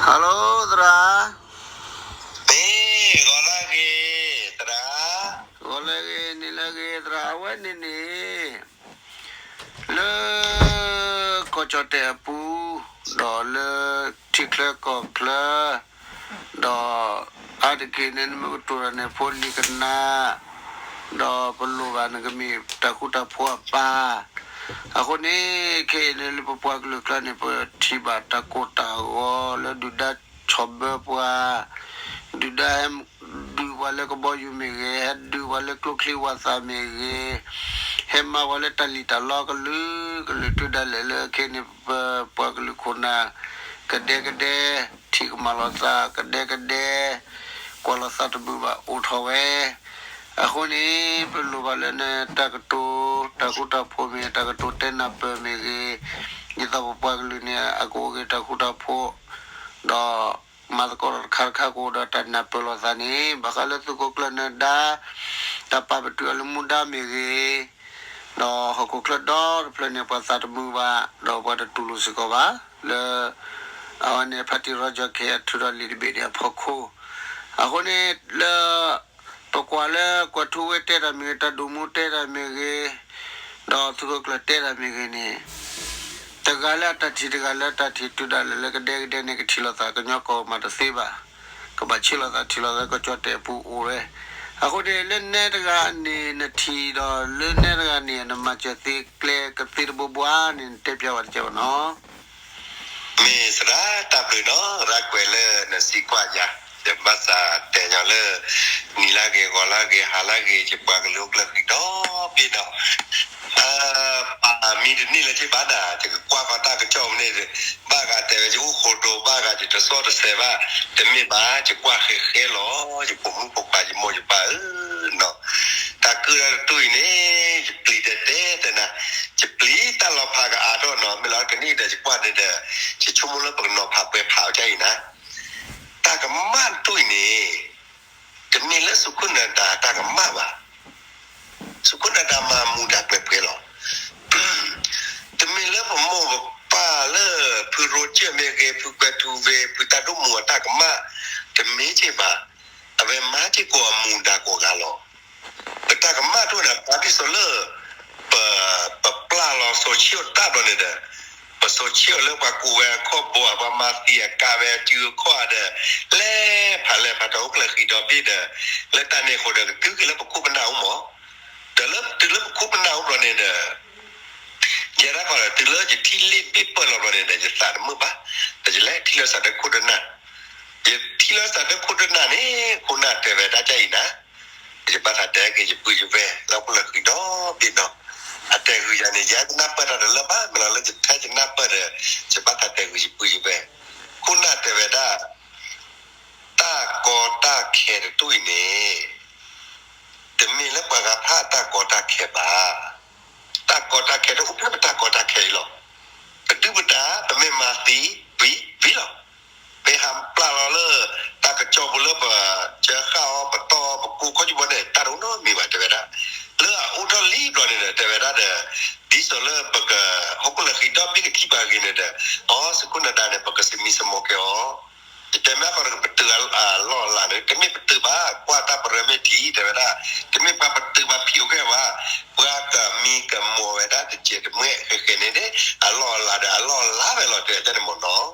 Hello သရၣ်, မ့ၢ်ဂီၤလၢဂ့ၤ သရၣ်, ဂီၤလၢဂ့ၤ နံၤလၢဂ့ၤ သရၣ်, အဝဲန့ၣ်န့ၣ် လၢ ကီၢ်ကၠီၣ်တဲၣ်အပူၤ, ဒီးလၢထံချၢကီၢ်ချၢ, ဒီးအါတက့ၢ်န့ၣ် နမ့ၢ်ကတိၤတၢ်န့ၣ်ဖိလံၤကနၣ်, ဒီးပလိၣ်ဘၣ်နကမ့ၢ်တၢ်ဃူတၢ်ဖိးအပၢ်, အဃိန့ၣ် ခဲအံၤန့ၣ်လၢပပှၤကလုာ်ကျါန့ၣ် ပထံၣ်ဘၣ်တၢ်ကိၢ်တၢ်ဂီၤလၢဒုၣ်ဒါဆီၣ်ဘၢပှၤ, ဒုၣ်ဒါဟဲဒုးပှၤလၢကဘီယူၤမ့ၢ်ဂ့ၤ, ဟဲဒုးပှၤလၢကျိချံဝၣ်သၣ်မ့ၢ်ဂ့ၤ, ဟဲမၤပှၤလၢတၢ်လံၣ်တၢ်လီကလုာ်ကလုာ်တုၤဒၣ်လဲာ်လၢခဲအံၤန့ၣ် ပပှၤကလုာ်ခိၣ်နၢ် ကဒဲကဒဲ ထံၣ်ကမၣ်လိာ်သး ကဒဲကဒဲ ကွၢ်လိာ်သးတမုာ်ဘၣ်အိၣ်ထီၣ်ဝဲ, အဃိန့ၣ် ပလိၣ်ဘၣ်လၢနတၢ်ကတိၤ တၢ်ဃူတၢ်ဖိးမ့ၢ်ဂ့ၤ တၢ်ကတိၤတဲနၢ်ပၢၢ်မ့ၢ်ဂ့ၤ, ဒ်သိးပပှၤကလုာ်န့ၣ် အကအိၣ်က့ၤတၢ်ဃူတၢ်ဖိး, ဒီးမၤသကိးတခါတခါကအိၣ်ဒီးတၢ်နၢ်ပၢၢ်လိာ်သးန့ၣ် ဘၣ်ဃးလၢသုးခိၣ်ကျၢၢ်နၢၤဒါ တၢ်ပာ်ပတုာ်အီၤလၢမူဒါမ့ၢ်ဂ့ၤ, ဒီးဟီၣ်ခိၣ်ချၢဒီတဖျၢၣ်န့ၣ် ပှၤသးတမုာ်ဘၣ် ဒီးပှၤတတူၢ်လိာ်စ့ၢ်ကီးဘၣ် လၢ အဝဲန့ၣ် ဖါတံၢ်ရီကၠီၣ်ခ့ၣ် အထုးထီၣ်လံာ်တဘ့ၣ်န့ၣ်အဖီခိၣ်, အဃိန့ၣ်လၢ ပကွၢ်လၢကွၢ်ထူဝဲတဲတၢ်မ့ၢ်ဂ့ၤ တၢ်ဒိၣ်မူတဲတၢ်မ့ၢ်ဂ့ၤ, ဒီးသုးခိၣ်ကျၢၢ်တဲတၢ်မ့ၢ်ဂ့ၤန့ၣ် တဂၤလၢအတၢ်ထံၣ် တဂၤလၢအတၢ်ထံၣ် တုၤဒၣ်လဲာ်လၢကဒဲကဒဲန့ၣ် ကထံၣ်လိာ်သးကညီကီၢ်မးတသ့ဘၣ်, ကဘၣ်ဆှၢလိာ်သးထံၣ်လိာ်သးကီၢ်ကၠီၣ်တဲၣ်အပူၤအိၣ်ဝဲ, အဃိန့ၣ် လၢနဲတဂၤန့ၣ် နထံၣ်ဒီးလၢနဲတဂၤန့ၣ် နမၤစၢၤသ့ကျဲကသ့တဘိဘိဧါန့ၣ် နတဲပျးဝဲတကဲဘၣ်နီၤ. မ့ၢ်သရၣ်တၢ်ဘျုးနီၤ ရၤကွဲးလၢနစံးကွၢ်ယၤ, ယဘၣ်သးတဲညီလၢ နံၤလၢဂ့ၤ ဂီၤလၢဂ့ၤ ဟါလၢဂ့ၤ ယပှၤကလုာ်အိၣ်ကျၢၢ်ဃံဒီဘ့ၣ်နီၤ, ပမံတန့ၢ်လၢၤဘၣ်နၤ ယကကွၢ်ဃီၤတၢ်ကစီၣ်မနုၤ, ဘၣ်ဂၤတဲဝဲယအိၣ်ဃိဒိ ဘၣ်ဂၤယတစီၣ်တဆဲးဘၣ်, တမ့ၢ်ဘၣ် ယကွၢ်ဃဲဃဲလီၤ ယပိာ်မုၣ်ပိာ်ခွါ ယမိၢ်ယပၢ်ဧၢနီၤ, တၢ်ကၢၢ်တၢ်ကတီၢ်အံၤန့ၣ် ယပျံၤတဲတဲတဲနၤ, ယပျံၤတၢ်လီၤဖးကအါထီၣ်နီၤ, မ့ၢ်လီၤကနံၣ်ဒီးယကွၢ်န့ၣ်ဒီး ယဆိကမိၣ်လၢပကနီၤဖးပှဲၤဖးအီၤဒ်အံၤနၤ, တၢ်ကမၣ်တတူၢ်အံၤန့ၣ် တမ့ၢ်လၢသုးခိၣ်နၢၤဒါတၢ်ကမၣ်ဘၣ်, သုးခိၣ်နၢၤဒါမၤမူဒါပှဲၤပှဲၤလီၤ, တမ့ၢ်လၢပမိၢ်ပပၢ်လၢ ဖုရိကၢၢ်မ့ၢ်ဂ့ၤ ဖုကွဲၤထူဝ့ၤ ဖုတၢ်ဒိၣ်မူအတၢ်ကမၣ်, တမ့ၢ်က့ၤဘၣ်, အဝဲမၤစ့ၢ်ကီးအမူဒါကိးဂၤလီၤ, ပတၢ်ကမၣ်တအိၣ်န့ၣ် ပာ်ဒ်သိးလၢ ပ ပပျၢ်လီၤစီၤဆံအိၣ်တၢ်ဘျီန့ၣ်ဒီး, ပစီၤဆံအိၣ်လၢပှၤကူးဝဲအခီၣ်ဘိ ပှၤမၤသံအကါဝဲစုအခီၣ်ဒီး, လဲၤဖးလဲၤဖးတၢ်အိၣ်ကျၢၢ်ဃံဒီဘ့ၣ်ဒီး, လၢတၢ်န့ၣ်အဃိဒီး ကတုၤက့ၤလၢပခိၣ်ပနၢ်အိၣ်မး, ဒီးလၢတုၤလၢပခိၣ်ပနၢ်အိၣ်ဘျီန့ၣ်ဒီး ယဲဒၣ်ဃီဒီး တုၤလၢယထံၣ်လ့ၣ်ဘ့ၣ်ပၢၢ်လီၤဘျီန့ၣ်ဒီး ယသးတမုာ်ဘၣ်, ဒီးယလဲၤထံၣ်လၢစးဒၢခိၣ်ဒၢနၢ်, ယထံၣ်လၢစးဒၢခိၣ်ဒၢနၢ်န့ၣ် ခိၣ်နၢ်တဲဝဲဒၣ်ဒ်အံၤနၤ, ယဘၣ်သးတဲက့ၤယပုၢ်ယဝဲၢ်လၢဟီၣ်ခိၣ်လၢဃံဒီဘ့ၣ်နီၤ, အတဲဂုာ်ယၤန့ၣ် ယတနၢ်ပၢၢ်တၢ်တလၢဘၣ်, မ့ၢ်လီၤလၢယထဲယနၢ်ပၢၢ်ဒီး ယဘၣ်သးတဲဂုာ်ယပုၢ်ယဝဲၢ်, ခိၣ်နၢ်တဲဝဲဒၣ် တၢ်ကီတၢ်ခဲတတူၢ်အံၤန့ၣ် တမ့ၢ်လၢပှၤဂၤဖးတၢ်ကီတၢ်ခဲဘၣ်. တၢ်ကီတၢ်ခဲတအိၣ်ဖဲပတၢ်ကီတၢ်ခဲအံၤလီၤ. ပဒုၣ်ပဒါ ပမ့ၢ်မၤသံ ဝံၤဝံၤလီၤ. မ့ၢ်ဟးပျၢ်လီၤလၢ တၢ်ကစီၣ်ပူၤလၢပစၢဃာ်အီၤ ပတီၢ်အီၤ ပကိးခီၣ်ကၠူဘီန့ၣ် တၢ်တအိၣ်နီတမံၤဘၣ် တဲဝဲဒၣ်. လၢအအိၣ်ထီၣ်လံဘျီန့ၣ်ဒီး တဲဝဲဒၣ်ဒီး ဒ်သိးလၢပက ဟီၣ်ခိၣ်လၢဃံဒီဘ့ၣ်ကထံၣ်ပှၤဂ့ၤန့ၣ်ဒီး အီ သုးခိၣ်နၢၤဒါန့ၣ် ပကသမံသမိးက့ၤအီၤ ယတဲမ့ၢ်အဃိန့ၣ် ပတုာ်အလီၢ်အလၤန့ၣ် တမ့ၢ်ပတုာ်ဘၣ် ကွၢ်တၢ်ပရၢမ့ၢ်ထံ တဲဝဲဒၣ်, တမ့ၢ်ပှၤပတုာ်ဘၣ်ဖံးအိၣ်ကဲဘၣ်, ပှၤကမံကမီၢ်ဝဲဒၣ်တစဲးတမှဲဃဲၤဃဲၤန့ၣ်န့ၣ် အလီၢ်အလၤဒီးအလီၢ်အလၤဝဲလီၤ တဲဝဲဒၣ်န့ၣ်မ့ၢ်နီၤ.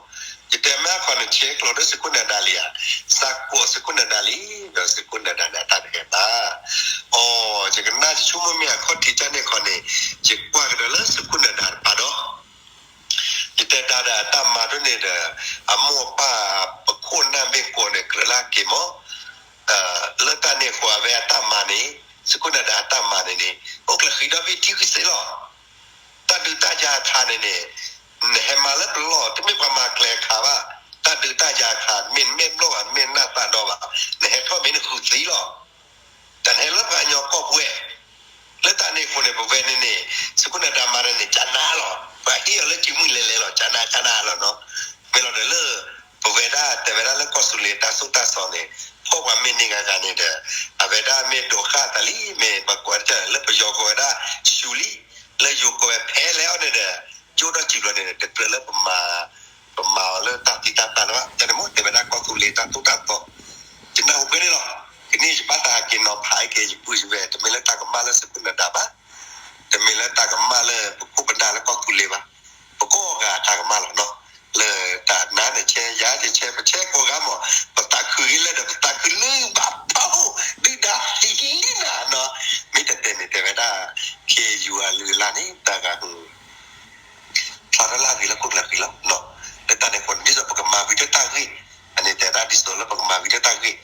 ယတဲမ့ၢ်အဃိန့ၣ် ဆဲးကျိးဒီးသုးခိၣ်နၢၤဒါလံဧါ, စးကိးသုးခိၣ်နၢၤဒါလံ, ဒီးသုးခိၣ်နၢၤဒါန့ၣ် အတၢ်တဟဲဘၣ်. အီ ယကနၣ်ယဆိကမိၣ်မ့ၢ်အခီၣ်ထံးတၢ်န့ၣ်ခီန့ၣ် ယကွၢ်ကဒီးလၢသုးခိၣ်နၢၤဒါတပၤဒီး ယတဲတၢ်ဒီးအတၢ်မၤဒ်န့ၣ်ဒီး အမိၢ်အပၢ်ပခိၣ်နၢ်မ့ၢ်ကိးန့ၣ် ကြၢးလၢက့ၤမး, လၢတၢ်န့ၣ်အဃိအဝဲအတၢ်မၤန့ၣ် သုးခိၣ်နၢၤဒါအတၢ်မၤန့ၣ်န့ၣ် အိၣ်ကျၢၢ်ဃံဒီဘ့ၣ်ထံဃုစ့လီၤ. တၢ်ဒုးတၢ်ယၤအခါန့ၣ်န့ၣ် နဟဲမၤလၢပလီၢ် တမ့ၢ်ပှၤမၤကျဲအခါဘၣ်, တၢ်ဒုးတၢ်ယၤအခါ မ့ၢ်နမ့ၢ်ဘျီၣ်ဘၣ် မ့ၢ်နၢ်သးဒီဘၣ် နဟဲထီၣ်မ့ၢ်နဃုသံလီၤ. တၢ်နဟဲလၢပှၤကညီကီၢ်ပူၤဝဲ လၢတၢ်န့ၣ်အဃိန့ၣ် ပဝဲန့ၣ်န့ၣ် သုးခိၣ်နၢၤဒါမၤတၢ်န့ၣ် ကနၣ်လီၤ. ပှၤဟ့ၣ်အီၤလၢစုမုၢ်လဲၤလဲၤလီၤ ကနၣ်ကနၣ်လီၤနီၤ. မ့ၢ်လီၤဒီးလၢ ပဝဲဒၣ်တဲဝဲဒၣ်လၢကီၢ်သူလ့ၤတၢ်သိၣ်တၢ်သီန့ၣ် ဖီၣ်ပှၤမ့ၢ်န့ၢ်ဂၤဂၤန့ၣ်ဒီး အဝဲဒၣ်မ့ၢ်ဒိးဃာ်တၢ်လံ မ့ၢ်ပှၤကိးဝဲဒၣ်လၢပယီၤကိးဝဲဒၣ် ဆူလံ လၢယိၤကိးဝဲဖဲလဲၣ်အီၤန့ၣ်ဒီး ယိၣ်ဒီးစုဘျီန့ၣ်ဒီး တကြၢးလၢပမၤ ပမၤအီၤလၢတၢ်သံတၢ်ပှၢ်လၢၤဘၣ်, တၢ်န့ၣ်မ့ၢ်တဲဝဲဒၣ်ကီၢ်သူလ့ၤတၢ်သိၣ်တၢ်သီ, ယနၢ်ဟူဖဲန့ၣ်လီၤ. ကနံၣ်ယဘၣ်သးဟဲက့ၤနီၤဖးဟဲက့ၤယပုၢ်ယဝဲၢ်, တမ့ၢ်လၢတၢ်ကမၣ်လၢသုးခိၣ်နၢၤဒါဘၣ်, တမ့ၢ်လၢတၢ်ကမၣ်လၢပခိၣ်ပနၢ်လၢကီၢ်သူလ့ၤဘၣ်, ပကိးဂၤတၢ်ကမၣ်လီၤနီၤ. လၢတၢ်နါန့ၣ်ဆဲး ယၤတဆဲး ပဆဲးကိးဂၤမး, ပသးခုဂ့ၤလၢဒီး ပသးခုလၢဘၣ်ဖးအိၣ် ဒုၣ်ဒါသံလံနၤနီၤ, မ့ၢ်တတဲန့ၣ်တဲဝဲဒၣ်, ခ့ယုၢ်အလုၢ်အလၢ်န့ၣ် တၢ်ဂၤဟု ဖျါထီၣ်လၢအဂ့ၤလၢခိၣ်ကျၢၢ်ဃံလီၤ. လၢတၢ်န့ၣ်အဃိန့ၣ် ဒ်သိးပကမၤဝံၤလၢတၢ်ဂ့ၢ်, အန့ၣ်တဲဒၣ်ဒ်သိးလၢပကမၤဝံၤလၢတၢ်ဂ့ၢ်,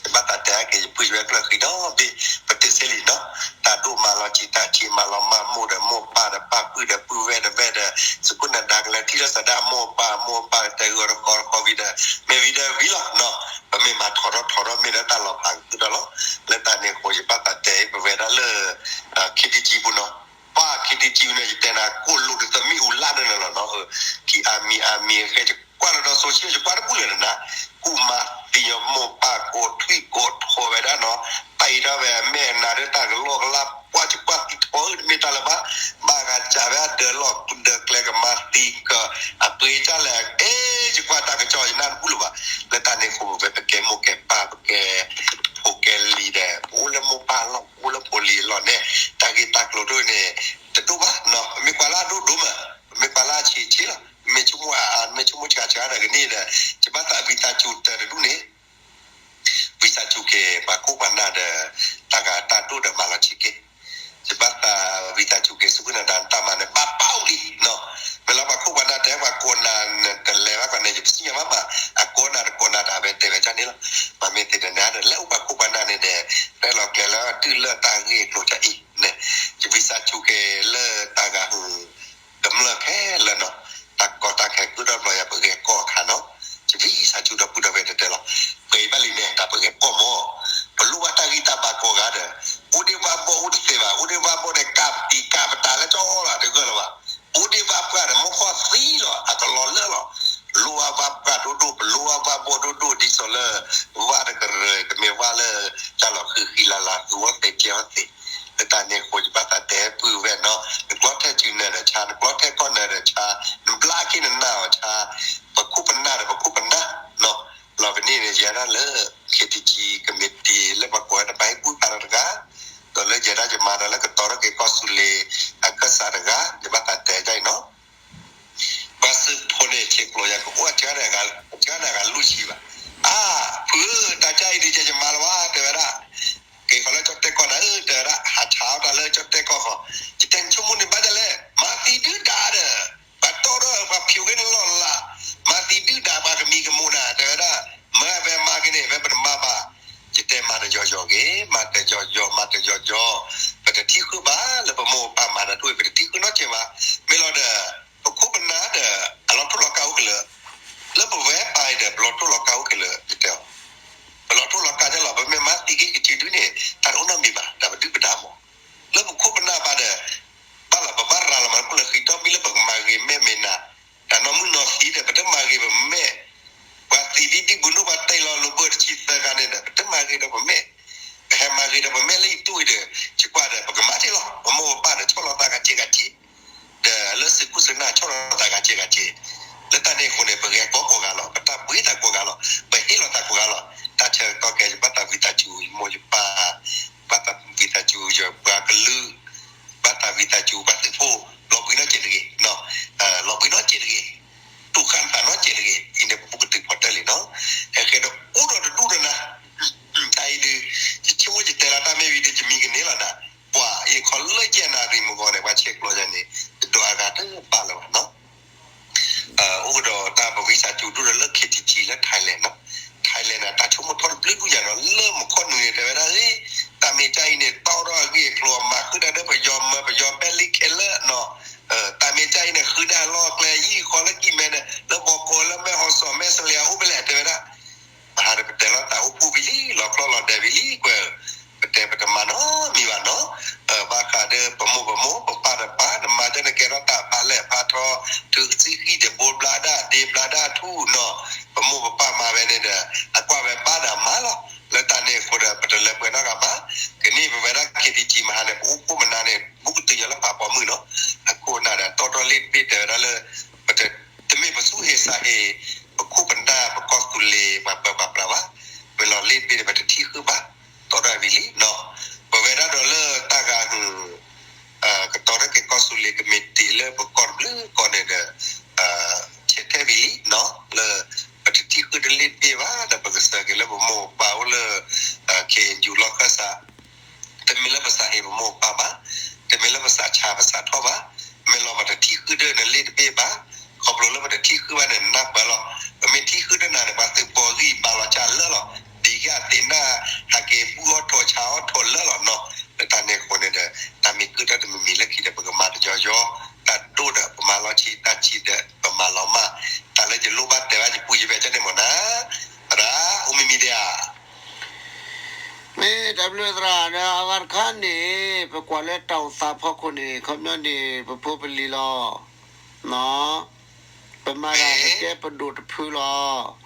ယဘၣ်သးတဲအက့ၤ ယပုၢ်ယဝဲၢ်ကျၢၢ်ဃံဒီဘ့ၣ်, ပတ့စ့လံနီၤ, တၢ်ဒိၣ်မၤလီၤဆံးတၢ်ဆံး မၤလီၤမၢ်မိၢ်ဒီးမိၢ်ပၢ်ဒီးပၢ်ပုၢ်ဒီးပုၢ်ဝဲၢ်ဒီးဝဲၢ်ဒီး သုးခိၣ်နၢၤဒါကလဲၤထံၣ်လိာ်သးဒၣ်မိၢ်ပၢ် မိၢ်ပၢ်တဲဂီၤတဃီတဃီဝံၤဒီး မ့ၢ်ဝံၤဒီးဝံၤလီၤနီၤ, ပမ့ၢ်မၤထီၣ်ထီၣ်ထီၣ်ထီၣ်မ့ၢ်ဒီးတၢ်လီၤဖးကသုၢ်ထီၣ်လီၤ. လၢတၢ်န့ၣ်အဃိ ယဘၣ်သးတဲပဝဲဒၣ်လၢ ခ့တံကံပူၤနီၤ, ပှၤခ့တံကံပူၤန့ၣ် ယတဲနၤကိၣ်လိာ်တသမံၣ်အူလၢ်န့ၣ်လီၤနီၤ, ခံအါမံၤအါမံၤအဃဲ ယကွၢ်လၢဒီး social ယကွၢ်တဘူၣ်လၢၤနၤ, ကူၣ်မၤသံညီမိၢ်ပၢ်ကိးထွံၣ်ကိးထိးဝဲဒၣ်နီၤ, ပာ်အံၤထီၣ်ဝဲမဲာ်နၤဒီးတၢ်ကလီကလါ ပှၤယကွၢ်သံထိးအၢတမ့ၢ်တၢ်လၢၤဘၣ်, ဘၣ်ဂၤစံးဝဲအဒၢးလီၢ်ဒၢးကျဲကမၤသံက အပှ့ၤကၢ်လဲၣ်, အဲ ယကွၢ်တၢ်ကစီၣ်ယနၢ်တဘူၣ်လၢၤဘၣ်. လၢတၢ်န့ၣ်အဃိ ပဝဲပကဲမိၢ်ကဲပၢ် ပကဲဖိကဲလံၤဒီး ပအိၣ်လၢမိၢ်ပၢ်အလီၢ် ပအိၣ်လၢဖိလံၤအလီၢ်န့ၣ် တၢ်ဂ့ၢ်တၢ်ကျိၤဒိၣ်န့ၣ် တဒိၣ်ဘၣ်နီၤ, ပမ့ၢ်ကွၢ်လၢအဒိၣ်ဒိၣ်မး, ပမ့ၢ်ကွၢ်လၢအဆံးဆံးလီၤ, မ့ၢ်ဆိကမိၣ်အါ မ့ၢ်ဆိကမိၣ်ဆှးဆှးဒီးကန့ၢ်ဒီး ယဘၣ်သးဝံသးစူၤတၢ်တဒူၣ်န့ၣ် ဝံသးစူၤက့ၤ ပှၤခိၣ်ပှၤနၢ်ဒီး တၢ်ဂၤတၢ်ဒိၣ်ဒီးမၤလီၤဆံးက့ၤ, ယဘၣ်သးဝံသးစူၤက့ၤ သုးခိၣ်နၢၤဒါတၢ်မၤန့ၣ် ဘၣ်ပာ်အိၣ်လံနီၤ, မ့ၢ်လၢပှၤခိၣ်ပှၤနၢ်တဲပှၤကိးနၤနတလဲၤဘၣ်ပှၤန့ၣ် ယတသ့ၣ်ညါဘၣ်မး, အကိးနၤတကိးနၤတၢ်ဝဲတဲဝဲဒ်န့ၣ်လီၤ, မ့မ့ၢ်သ့ၣ်တနၤဒီး လၢအိၣ်ပှၤခိၣ်ပှၤနၢ်န့ၣ်ဒီး ရဲၣ်လီၤကျဲၤလၢတုၤလၢတၢ်ဂ့ၢ်အကျိၤဒ်အံၤန့ၣ်, ယဝံသးစူၤက့ၤလၢတၢ်ဂၤဟု ကမျၢၢ်ခဲလၢာ်နီၤ, တၢ်ကီတၢ်ခဲကဲထီၣ်ဘျီယၤ ပဂဲၤကီၢ်အခါနီၤ, ယဝံသးစူၤဒီပုၢ်ဒီဝဲၢ်တဲတဲလီၤ, ပှဲၤအံၤဘၣ်လံန့ၣ် တၢ်ပဂဲၤကီၢ်မး, ပလိၣ်ဘၣ်တၢ်ဂံၢ်တၢ်ဘါကိးဂၤဒီး, အိၣ်ဒ့ၣ်ဝၣ်ဘီၣ်အိၣ်တသ့ဘၣ်, အိၣ်ဒ့ၣ်ဝၣ်ဘီၣ်ဒီး ကးပတံၤကးပတၢ်လၢကၠီလီၤတဂၢၢ်လၢၤဘၣ်, အိၣ်ဒ့ၣ်ဝၣ်ပှၢ်ဒီး မိၢ်ခီၣ်သံလီၤ အကလီၤလၢာ်လီၤ, လိၣ်ဝၣ်ဝၣ်ပှၢ်ဒိၣ်ဒိၣ် ပလိၣ်ဝၣ်ဝၣ်ဘီၣ်ဒိၣ်ဒိၣ် ဒ်သိးလၢ ဝၣ်တကရၢၢ် ကမ့ၢ်ဝၣ်လၢ တၢ်လီၤဃံၤဃံၤလၤလၤ ဃုာ်ဝီသ့းကဲဝီသ့း, လၢတၢ်န့ၣ်အဃိ ယဘၣ်သးတဲပုၢ်ဝဲၢ်နီၤ, နကျီထဲစုနၢၤဒီးဆါ, နကျီထဲကီၢ်နၢၤဒီးဆါ, နဘျါက့ၤနနၢ်အီၤဆါ, ပခိၣ်ပနၢ်ဒီးပခိၣ်ပနၢ်နီၤ, လီၤပန့ၣ်န့ၣ် ယဲဒၣ်လၢ ခ့တံကံ ကမံးတံ လၢပှၤကိးဝဲတၢ်ပာ်ဟ့ၣ်ကူၣ်ဖးဒီးတဂၤ, ဒီးလၢယဲဒၣ်ယမါဒီးလၢကတီၤထီၣ်က့ၤကီၢ်သူလ့ၤ အခၢၣ်စးတဂၤ, ယဘၣ်သးတဲဒ်အံၤနီၤ ပှၤသုးဖိန့ၣ် ဆ့ကျိၤယၤကအိၣ်အကၢၣ်န့ၣ် အကၢၣ်န့ၣ်အဂၤလူၢ်ဆံဘၣ်. အါ, ဖု, တၢ်ကၢ်အံၤဒုး ယဲယမါလၢၤဘၣ် တဲဝဲဒၣ်, က့ၤဃီၤလၢကၠီၣ်တဲၣ်ကီၢ်နၤဧၢ တဲဝဲဒၣ်, ဟးဆါအီၣ်တၢ်လၢကၠီၣ်တဲၣ်ကီၢ်ဃီ, ယတဲနဆိကမိၣ်န့ၣ်ဘၣ်ဒ်လဲၣ်, မၤသံဒုၣ်ဒါဒီး ပှၤတီၢ်ထီၣ် ပှၤဖျိးက့ၤနလီၢ်လၢ်, မၤသံဒုၣ်ဒါ ပှၤကမံၤကမုာ်နၤ တဲဝဲဒၣ်, မၤဝဲမၤက့ၤန့ၣ် ဝဲပတမၤဘၣ်. ယတဲမၤတယီယီက့ၤ, မၤတယီယီ, မၤတယီယီ, ပတထံၣ်ဃုာ်ဘၣ်လၢပမိၢ်ပပၢ်မၤတၢ်ဒိၣ်အံၤ ပတထံၣ်ဃုာ်နီတစဲးဘၣ်. မ့ၢ်လီၤဒီး ပခိၣ်ပနၢ်ဒီး အလီၤထူလီၤကၢ်အိၣ်က့ၤလၢာ်, လၢပဝဲပၢ်အံၤဒီး ပလီၤထူလီၤကၢ်အိၣ်က့ၤလၢာ် ယတဲအီၤ, ပလီၤထူလီၤကၢ်ဒ်လီၤ. ပမ့ၢ်မၤသံက့ၤကစၢ်ဒုန့ၣ် တၢ်တအိၣ်နီတမံၤဘၣ်, တၢ်ပဒုၣ်ပဒါမး. လၢပခိၣ်ပနၢ်ဘၣ်ဒီး ဘၣ်လီၤ ပဘၣ်ရၤလီၤမၤခိၣ်လၢဃံထီၣ်မံလၢပကမၤဂ့ၤမဲာ်မ့ၢ်နၤ, တၢ်နီၢ်မုၢ်နီၢ်သံဒီး ပတမၤဂ့ၤပမဲာ်, ပှၤသံဒ်ဒံၣ်ဘူးနုၢ် ပှၤတဲလီၤလိာ်ဘၢၣ်တဆံသၢဂၤန့ၣ်ဒီး ပတမၤဂ့ၤဒီးပမဲာ်, ပဟဲမၤဂ့ၤဒီးပမဲာ်လၢယတူၢ်အံၤဒီး ယကွၢ်ဒီး ပကမၤတ့ၢ်လီၤ. ပမိၢ်ပပၢ်ဒီး ဆီၣ်လီၤသးဂၤစဲးဂၤစဲး ဒီးလၢသုးခိၣ်သုးနၢ် ဆီၣ်လီၤသးဂၤစဲးဂၤစဲး, လၢတၢ်န့ၣ်အဃိန့ၣ် ပဂဲၤကီၢ်ကိးဂၤလီၤ, ပတၢ်ဘှံးသးကိးဂၤလီၤ, ပဟ့ၣ်လီၤသးကိးဂၤလီၤ. တၢ်ဆၢကတီၢ်ခဲအံၤ ယဘၣ်သးဝံသးစူၤ ယမိၢ်ယပၢ်, ဘၣ်သးဝံသးစူၤ ယပှၤကလုာ်, ဘၣ်သးဝံသးစူၤ ပှၤသုးဖိ, လီၤဘှံးနီတစဲးတဂ့ၤ, လီၤဘှံးနီတစဲးတဂ့ၤ, တူၢ်ဃၣ်နသးနီတစဲးတဂ့ၤ, အံၤန့ၣ် ပဘူးကတုၤဖီတၢၢ်လံနီၤ. ဟဲဃဲဒီးအိၣ်ဒီးတဒူၣ်ဒီးနၤ, တၢ်အံၤဒုး ယဆိကမိၣ်ယတဲလီၤတၢ်မ့ၢ်ဝံၤဒီး ယမံကန့ၢ်လီၤနၤ, ပှၤအံၤခီလၢယဲၢ်နၣ်ရံၣ်မုၢ်ဂီၤန့ၣ် ပှၤဆဲးကျိးယၤန့ၣ် တဒိးအဂၤတဘၣ်လၢၤဘၣ်နီၤ. အိၣ်ကဒီးတၢ်ပဝံသးစူၤဒိၣ်ဒီးလၢ ခ့တံကံ လၢ Thailand နီၤ, Thailand န့ၣ် တၢ်ဆိကမိၣ်ထီၣ်တဘျုးဒူၣ်ညါနီၤ, လၢမုၢ်ခီၣ်နူာ်န့ၣ် တဲဝဲဒၣ်, တၢ်မ့ၢ်ကၢ်အံၤန့ၣ် တီၢ်ထီၣ်အဂ့ၢ်အကျိၤအမၤဃုာ်တၢ်ဒီးပယီၤမၢပယီၤဘဲလံခဲလၢာ်နီၤ, တၢ်မ့ၢ်ကၢ်အံၤန့ၣ် ဃုဒၣ်လီၢ်ကျဲယံာ်ဃီလၢကံၢ်မဲန့ၣ် လၢဘီကီးလၢမဲၢ်ဟီၣ်စီၣ်မဲၢ်စလံၤအအိၣ်ဖဲလဲၣ် တဲဝဲဒၣ် ပဟးဒီးပတဲလီၤသးအိၣ်ပူၤဝံၤလံ လီၤကျီၢ်လီၤဒဲးဝံၤလံကွဲး, ပတဲပတမၤနီတမံၤဘၣ်နီၤ, ဘၣ်ဃးဒီးပမိၢ်ပမိၢ် ပပၢ်တပၢ် နမၤတၢ်နကဲထီၣ်တၢ်ဖးလဲၢ်ဖးထီ, ထုးစုဃံၣ်ဒီးဘိဘျါဒၣ်ဒ့ဘျါဒၣ်ထူၣ်နီၤ, ပမိၢ်ပပၢ်မၤဝဲန့ၣ်ဒီး အကွၢ်ဝဲဘၣ်ဒီးမၤလီၤ, လၢတၢ်န့ၣ်အဃိဒီး ပတလဲၤပှဲၤနီတဂၤဘၣ်, ကန့ၢ်ပဝဲဒၣ် ခ့တံကံ မဟါန့ၣ် ပအိၣ်ခိၣ်ပနၢ်န့ၣ် ဘူးကတုၤယၤလၢဖးပိာ်မုၣ်နီၤ, အခိၣ်အနၢ်ဒီးတီတီလံတဘ့ၣ်တဲဝဲဒၣ်လၢ ပတ တမ့ၢ်ပသူၣ်ဟ့ ပတသးဟ့ ပခိၣ်ပနၢ်ပကီၢ်သူလ့ၤပှၤပၢပှၤပြးဘၣ်, မ့ၢ်လီၤလ့ၣ်တဘ့ၣ်န့ၣ် ပတထံၣ်ဃုာ်ဘၣ်, တီထီၣ်ဝံၤလံနီၤ, ပဝဲဒၣ်ဒီးလၢတၢ်ဂၤဟုၣ် ကတီၤထီၣ်က့ၤကီၢ်သူလ့ၤကမံးတံာ်လၢပကီၢ်တဘျုးကီၢ်န့ၣ်ဒီး ဆဲးထဲဝံၤလံနီၤ, လၢ ပတထံၣ်ဃုာ်တလ့ၣ်တဘ့ၣ်ဘၣ် ဒီးပကစၢ်က့ၤလၢပမိၢ်ပပၢ်အိၣ်လၢ ခ့ယူၢ်လီၢ်ခၢၣ်စး တမ့ၢ်လၢပသးဟ့ပမိၢ်ပပၢ်ဘၣ်, တမ့ၢ်လၢပသးဆါပသးထီၣ်ဘၣ်, မ့ၢ်လီၤပတထံၣ်ဃုာ်ဒီးနလ့ၣ်တဘ့ၣ်ဘၣ်, ခီဖျိလၢပတထံၣ်ဃုာ်ဘၣ်န့ၣ် နၢ်ပၢၢ်လီၤ, ပမ့ၢ်ထံၣ်ဃုာ်ဒီးနၤန့ၣ် ပှၤသုးပီဂံၢ်ဘါလီၤကၢ်လၢာ်လီၤ, ဒ်က့ၤအသ့ၣ်နၢ် ဟးက့ၤဘူၣ်အီၣ်ထိးဆါအီၣ်ထိးလၢာ်လီၤနီၤ, လၢတၢ်န့ၣ်အဃိန့ၣ်ဒီး တၢ်မ့ၢ်ကုၢ်တၢ်တမံၤမံၤလၢခံဒီး ပကမၤတယီယီ, တၢ်ဒိၣ်ဒီးပမၤလီၤဆံး တၢ်ဆံးဒီးပမၤလီၤမၢ်, တၢ်လၢယလိၣ်ဘၣ်တဲဘၣ်ယပုၢ်ယဝဲၢ်ကန့ၣ်မ့ၢ်နၤ, သရၣ် အိၣ်မံမံၤဒံးဧါ မ့ၢ်တၢ်ဘျုးသရၣ်ဒီး အဂၤတခါန့ၣ် ပကွၢ်လၢတၢ်အိၣ်သးဖီခိၣ်န့ၣ် ခီပညီန့ၣ် ပဖိပလံၤလီၤ. ပမၤတၢ်တကဲပဒိၣ်တဖုလီၤ.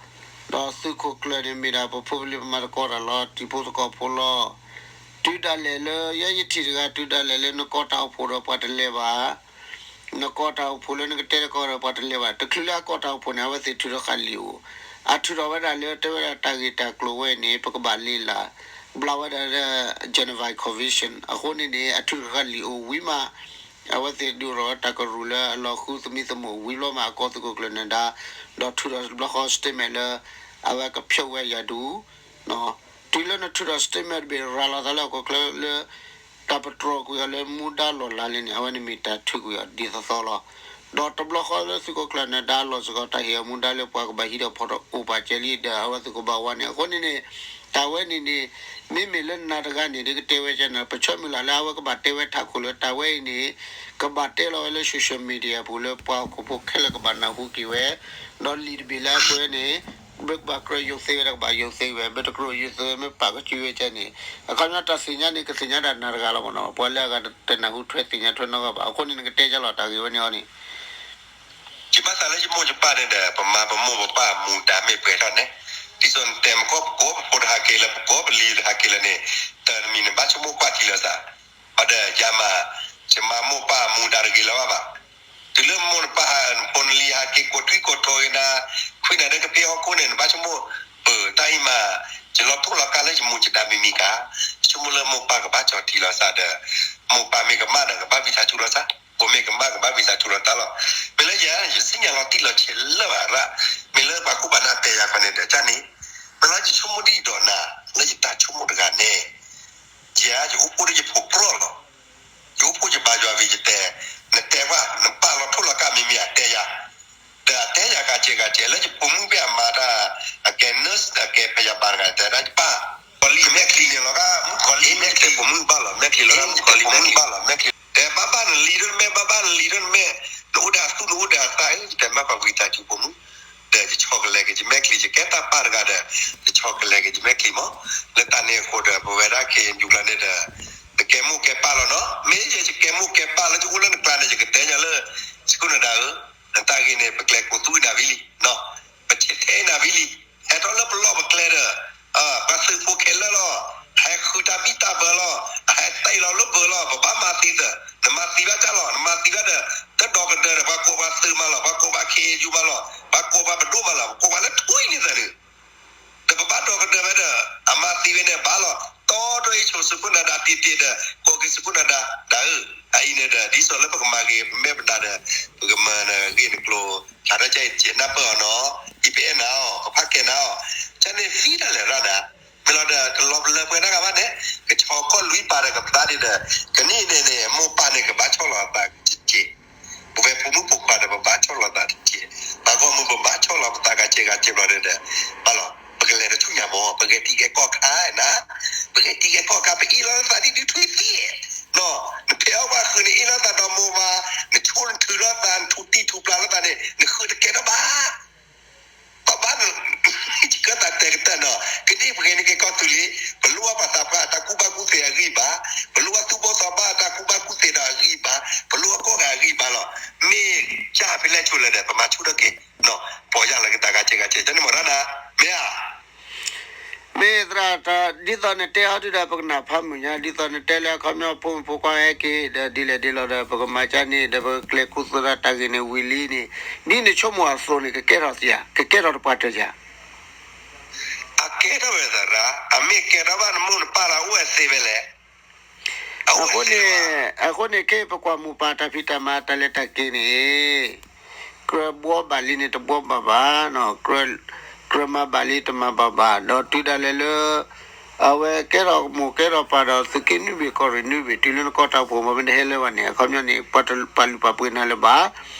ဒီးသုးခိၣ်ကျၢၢ်န့ၣ်မ့ၢ်ဒၣ်ပဖိပလံၤ ပမၤသကိးတၢ်လီၤ တံၤဖိသကိးဖိလီၤ. တုၤဒၣ်လဲာ်လၢ ယဲယထံၣ်တဂၤ တုၤဒၣ်လဲာ်လၢနကီၢ်တၢ်အိၣ်ဖှိၣ်ဒီးပှၤတလဲၤဘၣ် နကီၢ်တၢ်အိၣ်ဖှိၣ်လၢနကတဲတကီၢ်ဒီးပှၤတလဲၤဘၣ်. တချုးလၢအကီၢ်တၢ်အိၣ်ဖှိၣ်န့ၣ် အဝဲသ့ၣ်ထုးထီၣ်ဃာ်လံာ်အိၣ်, အထုးထီၣ်ဝဲဒၣ်လၢတဲဝဲဒၣ်တၢ်ဂ့ၢ်တၢ်ကျိၤဝဲအံၤန့ၣ် ပကဘၣ်လ့လၢ်, ဘျးဝဲဒၣ်လၢ Geneva Convention အဃိန့ၣ်န့ၣ် အထုးထီၣ်ဃာ်လံာ်အိၣ်ဝံၤမး အဝဲသ့ၣ်ဒုးထီၣ်တၢ်ကရူၢ်လၢအလီၤဃုသမံသမိးဝံၤဘျီမး အကီၢ်သူလ့ၤခိၣ်ကျၢၢ်နၢၤဒါ, ဒီးထုးထီၣ်တဘျီဃီ statement လၢ အဝဲကဖျိးဝဲယၤဒူၣ် တုၤလၢနထုးထီၣ် statement တဘ့ၣ် ရၤလီၤသးလၢဟီၣ်ခိၣ်ချၢလၢ တၢ်ပတြီကွံာ်အီၤလၢမူဒါလီၢ်လၤလံန့ၣ် အဝဲန့ၣ်မ့ၢ်တၢ်ထုးကွံာ်အီၤဒ်သိးသိးလီၤ. ဒီးတဘျီဃီလၢသုးခိၣ်ကျၢၢ်နၢၤဒါလီၤစ့ၢ်ကီးတၢ်ဟ့ၣ်အီၤမူဒါလၢပှၤကဘၣ်ဟံးထီၣ်ဖီၣ်ထီၣ်အိၣ်ပာ်စၢၤလံဒီး အဝဲသ့ၣ်ကဘၣ်ဝါန့ၣ် အဃိန့ၣ်န့ၣ် တၢ်ဝဲန့ၣ်န့ၣ် မ့မ့ၢ်လၢနၤတဂၤန့ၣ် ဒ်ကတဲဝဲကန့ၣ် ပဆၢမုၢ်လၢ်လၢအဝဲကဘၣ်တဲဝဲထးခိၣ်လၢတၢ်ဝဲအံၤန့ၣ် ကဘၣ်တဲလီၤဝဲလၢ social media ပူၤလၢပှၤဟီၣ်ခိၣ်ဖိခဲလၢာ်ကဘၣ်နၢ်ဟူက့ၤဝဲ ဒီးလံာ်တဘ့ၣ်လၢအကွဲးန့ၣ် ဘၣ်ကဘၣ်ကြၢးယိးသ့ဝဲဒၣ်ကဘၣ်ယိးသ့ဝဲ ဘၣ်တကြၢးယိးသ့ဝဲမ့ၢ်ပာ်ကစၢ်ဝဲကန့ၣ် အခီပညီတၢ်သ့ၣ်ညါန့ၣ် ကသ့ၣ်ညါဒၣ်နၤတဂၤလီၤမ့ၢ်နီၤ ပှၤလၢအဂၤတနၢ်ဟူထွဲသ့ၣ်ညါထွဲနီတဂၤဘၣ် အဃိန့ၣ် နကတဲကလီၤတၢ်ဂ့ၢ်ဝဲန့ၣ်အီၤန့ၣ် ယဘၣ်သးလၢယမိၢ်ယပၢ်န့ၣ်ဒီး ပမၤပမိၢ်ပပၢ်အမူဒါမ့ၢ်ပှဲၤထီၣ်န့ၣ်, ဒ်သိးနတဲမ့ၢ်ကီၢ်ပကိး ပဖိတဟးက့ၤလၢပကိး ပလံၤတဟးက့ၤလၢန့ၣ်, တၢ်တမံၤနဘၣ်ဆိကမိၣ်ကွၢ်ထံလီၤသး, အဒီးယၤမး, ယမၤမိၢ်ပၢ်အမူဒါတဂ့ၤလၢၤဘၣ်ဘၣ်. တုၤလၢမိၢ်နပၢ် နဖိနလံၤဟးက့ၤကိးထွံကိးထိးဂ့ၤနၤ, ခွံနၤဒၢကပ့ၢ်ဟီၣ်ခိၣ်န့ၣ် နဘၣ်ဆိကမိၣ်, ပတၢ်အံၤမး, ယလီၤတိၢ်လီၤကါလၢယမူယဒါမံၤမံၤကါ, ယဆိကမိၣ်လၢမိၢ်ပၢ်ကဘၣ်ကၠီၤထံလီၤသးဒီး, မိၢ်ပၢ်မ့ၢ်ကမၣ်ဒီးကဘၣ်ဝံသးစူၤလီၤသး, ဖိမ့ၢ်ကမၣ်ကဘၣ်ဝံသးစူၤလီၤသးလီၤ. မ့ၢ်လၢယၤ ယသ့ၣ်ညါလီၤတံၢ်လီၤဆဲးလၢာ်ဘၣ်ရၣ်, မ့ၢ်လၢပှၤကူၣ်ဘၣ်နၢ်တဲယၤခီန့ၣ်ဒီး တၢ်န့ၣ်, မ့ၢ်လၢယဆိကမိၣ်ဒ်အံၤဒီးနၤ, လၢယတၢ်ဆိကမိၣ်တဂၤန့ၣ်, ယၤ ယအိၣ်ဖှိၣ်ဒီးယဖိပြီၢ်လီၤ. ယအိၣ်ဖှိၣ်ယဘါယွၤဝံၤယတဲ, နတဲကွၢ် နပၢ်လီၤထိၣ်လီၤကါမံၤမံၤအတဲယၤ, ဒီးအတဲယၤဂၤစဲးဂၤစဲး လၢယဖိမုၣ်ဖဲအမၤတၢ်, အကဲ nurse အကဲ พยาบาล တဂၤတဲဒၣ်ယပၢ်, ကီၤလံၤမဲာ်ချံန့ၣ်လီၤဂာ် မုၣ်ကီၤလံၤမဲာ်ချံ ဖိမုၣ်ဘၣ်လီၤ မဲာ်ချံလီၤဂာ် မုၣ်ကီၤလံၤမဲာ်ချံ တဲဘၣ်ဘၣ်နလံၤဒိၣ်နမဲာ် ဘၣ်ဘၣ်နလံၤဒိၣ်နမဲာ်, နအိၣ်ဒီးအသူၣ်နအိၣ်ဒီးအသး ယတဲမ့ၢ်ပှၤဝံသးစူၤဖိမုၣ်, ဒီးယဆီကလဲၤက့ၤယမဲာ်ချံ ယကဲတၢ်ပၢ်တဂၤဒီး, ယဆီကလဲၤက့ၤယမဲာ်ချံမး, လၢတၢ်န့ၣ်အဃိဒီး ပဝဲဒၣ်ခဲအံၤယူၤကျါန့ၣ်ဒီး, ယကဲမိၢ်ကဲပၢ်လီၤနီၤ မ့ၢ်ယဲယကဲမိၢ်ကဲပၢ်လၢယအိၣ်လၢနကျါန့ၣ် ယကတဲညါလၢ, ဆံခိၣ်နဒါဧၢ, နတၢ်ဂ့ၢ်န့ၣ် ပကျဲၤကိးသူၣ်နၤဝံၤလံ, ပထံၣ်ထဲနၤဝံၤလံ, ဟဲထီၣ်လၢပလီၢ်ပကျဲဒီး, ပှၤသုးဖိခဲလၢာ်လီၤ, ဟဲဃုတၢ်ဘံၣ်တၢ်ဘၢလီၤ, ဟဲတဲလီၤလၢပၢၤလီၤ ပဘၣ်မၤသံသး, နမၤသံဘၣ်တၢ်လီၤ နမၤသံဘၣ်ဒီး, တဒီကဒၢဒီး ပှၤကိးပှၤသုးမးလီၤ ပှၤကိးပှၤခ့ယူမးလီၤ ပှၤကိးပှၤပဒိၣ်မးလီၤ ပကိးပှၤလၢထွံၣ်န့ၣ်သးန့ၣ် ဒီးပဘၣ်ဒီကဒၢဝဲဒီး, အမၤသံဝဲန့ၣ်ဘၣ်လီၤ, တီထီၣ်အံၤဆိးဆူခိၣ်နဒါတံၢ်တံၢ်ဒီး, ကိးက့ၤဆူခိၣ်နဒါ, ဒ်ဧၢ, အအံၤန့ၣ်ဒီး ဒ်သိးလၢပကမၤဂ့ၤပမဲာ်ပဒါဒီး, ပကမၤဂ့ၤနကျိၤ, ဟးထီၣ်ကဲအံၤနၢ်ပၢၢ်အီၤနီၤ, အံၤပအဲၣ်နၤအီၤ ပဖးကဲနၤအီၤ, ကန့ၣ်သံတၢ်လဲၤရၣ်နၤ, မ့ၢ်လီၤဒီး တလီၤပလၢပှဲၤတၢ်ဂၤဘၣ်န့ၣ်, ကဆီကီၢ်လွံၢ်ပၤဒီးကဖျါဒံးဒီး, ကနံၣ်န့ၣ်န့ၣ် မိၢ်ပၢ်န့ၣ်ကဘၣ်ဆီၣ်လီၤအသးတက့ၢ် ပဝဲဖိမုၣ်ဖိခွါဒီး ပဘၣ်ဆီၣ်လီၤသးတက့ၢ်, ပှၤဂီၢ်မုၢ်ပဘၣ်ဆီၣ်လီၤပသးဂၤစဲးဂၤစဲးဘျီန့ၣ်ဒီး, ဘၣ်လီၤ, ပကလဲၤတဆူညါမး ပဂဲၤတံၢ်ဂဲၤကီၢ်ခါနၤ, ပဂဲၤတံၢ်ဂဲၤကီၢ်ခါ ပအ့ၣ်လိာ်သးဒ်ဒုးထွံၣ်သံ, နဖဲအီၣ်ပှၤဃုာ်န့ၣ် အ့ၣ်လိာ်သးဒီးမိၢ်ပၢ်, နဆိနထုးလိာ်သး နထူတံၢ်ထူပျၢ်လိာ်သးန့ၣ် နဃုတကဲထီၣ်ဘၣ် ပဘၣ်န, ကသးတဲကတၢၢ်နီၤ, ကဒ်ပဂဲၤန့ၢ်က့ၤကီၢ်သူလ့ၤ, ပလိၣ်ဘၣ်ပှၤသးပှၢ်အတၢ်ကူၣ်ဘၣ်ကူၣ်သ့အဂံၢ်ဘါ, ပလိၣ်ဘၣ်သူၣ်ဘီၣ်သးဘီၣ်အတၢ်ကူၣ်ဘၣ်ကူၣ်သ့ဒီးအဂံၢ်ဘါ, ပလိၣ်ဘၣ်ကိးဂၤအဂံၢ်ဘါလီၤ. မ့ၢ်ကၢ်ဖဲလဲၣ်ဆိလဲၣ်ဒီး ပမၤဆူၣ်ထီၣ်က့ၤ, ပီၢ်ယၢ်လီၤက့ၤသးဂၤစဲးဂၤစဲး တန့ၣ်မးရၣ်နၤ, မ့ၢ်ဧါ. မ့ၢ်သရၣ်, ဒ်သိးနတဲအီၤဒုဒီး ပကနၢ်ဖးမုာ်ညါ, ဒ်သိးနတဲလၢအခီပညီ ဖိမုၣ်ဖိခွါဟဲက့ၤဒီး ဒ်လဲၣ်ဒ်လဲၣ်ဒီး ပကမၤကၢန့ၣ်ဒီး ပကကျဲၤခူသူၣ်ဒီးတၢ်ဂ့ၢ်န့ၣ်ဝံၤလံန့ၣ်, ဒ်နဆိကမိၣ်အသိးန့ၣ် ကကဲထီၣ်သ့ဧါ, ကကဲထီၣ်တပှၢ်တၢၢ်ဧါ. အကဲထီၣ်ဝဲသရၣ်, အမ့ၢ်ကဲထီၣ်ဘၣ် နမိၢ်နပၢ်လၢအအိၣ်ဝဲသ့ဝဲလဲၣ်. အဃိန့ၣ်, အဃိန့ၣ် ခဲအံၤပကွၢ်မိၢ်ပၢ်တၢ်ဖံးတၢ်မၤတၢ်လဲၤတၢ်က့ၤန့ၣ် ကြၢးဘှီဘၣ်လံန့ၣ် တဘှီဘၣ်ဘၣ်, ကြၢးမၤဘၣ်လံတမၤဘၣ်ဘၣ်, ဒီးတုၤဒၣ်လဲာ်လၢ အဝဲကဲထီၣ်မိၢ်ကဲထီၣ်ပၢ်ဒီး သုးက့နွံဘ့ၣ်ကီၢ်ရ့ၣ်နွံဘ့ၣ် တုၤလၢနကီၢ်တၢ်အိၣ်ဖှိၣ်မ့ၢ်ပနဟဲလၢၤဘၣ်န့ၣ် အခီပညီန့ၣ် ပှၤတပာ်လုၢ်ပာ်ပှ့ၤနၤလၢၤဘၣ်,